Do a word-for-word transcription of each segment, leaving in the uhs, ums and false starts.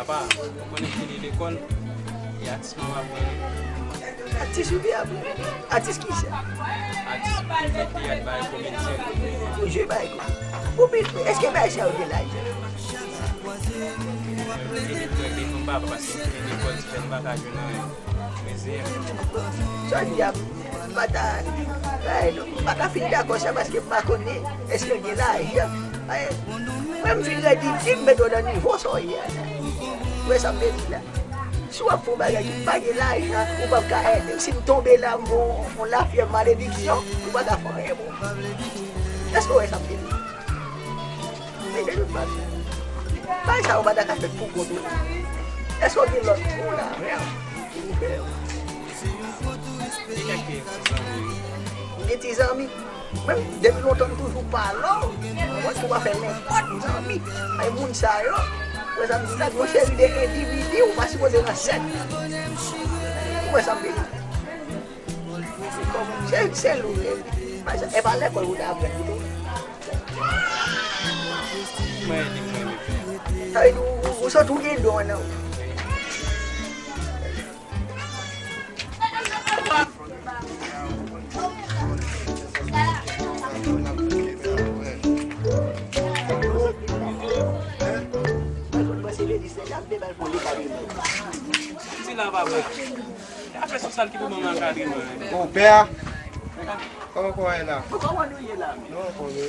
Pa, ou konnen fini lekòl, e atis mwen ap pran. Atis ou te aprann? Atis kisa? Atis pou jwe teyat bay komedyen. Pou jwe bay komedyen. Ou pi, èske bay sa yo gen lajan? Mwen te di mwen defann papa paske m fini lekòl, ti fè m pa ka jwenn anyen. Reziyen m. Sa w di a, m pa ta, ay, non, m pa ka fin dakò sa paske m pa konnen èske l gen lajan. Ay, mwen m fin redi di m mete w nan nivo sa w ye a. Ou wè sa m vle di la? Si w ap fè yon bagay ki pa gen lajan, ou p ap ka ede. Si m tonbe la, m gon yon lafyèv malediksyon, ou pa ka fè anyen pou mwen. Èske w wè sa m vle di? Mete nou pa. Bagay sa yo pa ta ka fèt pou kont ou. Èske w gen lòt moun avè w? Ou fè yo. Ou gen ti zanmi. Mwen, depi lontan, m toujou pale w. Mwen, pou pa fè nenpòt zanmi. Ay, moun sa yo. Wè sa m di la, yon seri de endividi, ou pa sipoze nan sèk. Ou wè sa m vle di? Se, se lou, e, e pa lekòl ou ta aprann li tou. Mwen ede mwen menm. Sa vle di ou, ou, ou santi ou gen don nan ou. Ti la pa vre. Afè sou sa l ki pou ban m ankadreman. O, pè a. Kòman kò w ye la? Kòman nou ye la? Nou anfòm, wi.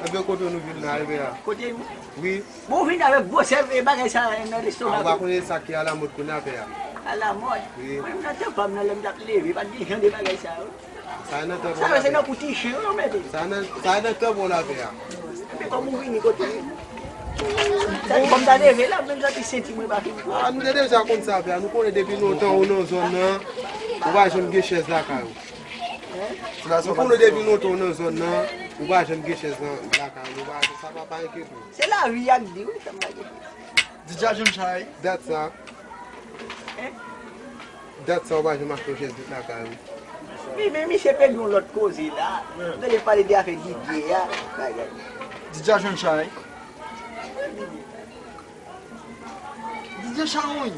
Ebyen, kote nou vin la, pè a? Kote nou? Wi. Bon, ou vin avèk gwosè bagay sa nan lestomak ou. Ou pa konnen sa ki alamòd kounye a, pè a? Alamòd? Wi. Mwen, m nan tan pa m nan lè m t ap leve, pa t gen jan de bagay sa yo. Sa nan tan pa w la, pè a. Sa yo se nan kou ti chen yo mete. Sa nan, sa nan tan pa w la, pè a. Epi kòm ou vini kote m. Sa di kòm ta leve la, menm jan ti senti mwen pa fin pran. A, nou te deja konn sa, pè a. Nou konnen depi lontan ou nan zòn nan, ou pa janm gen chèz lakay ou. Nou konnen depi lontan ou nan zòn nan, ou pa janm gen chèz nan lakay ou. Ou pa, sa pa, pa enkyete w. Se lavi a k di wi, sa m pa gen. Didja John Chay. Dat sa. Dat sa ou pa janm achte yon chèz lakay ou. Wi, men misye pèdi yon lòt koze la. Lè l pale de afè Didye a, bagay. Didja John Chay. Didye Chay.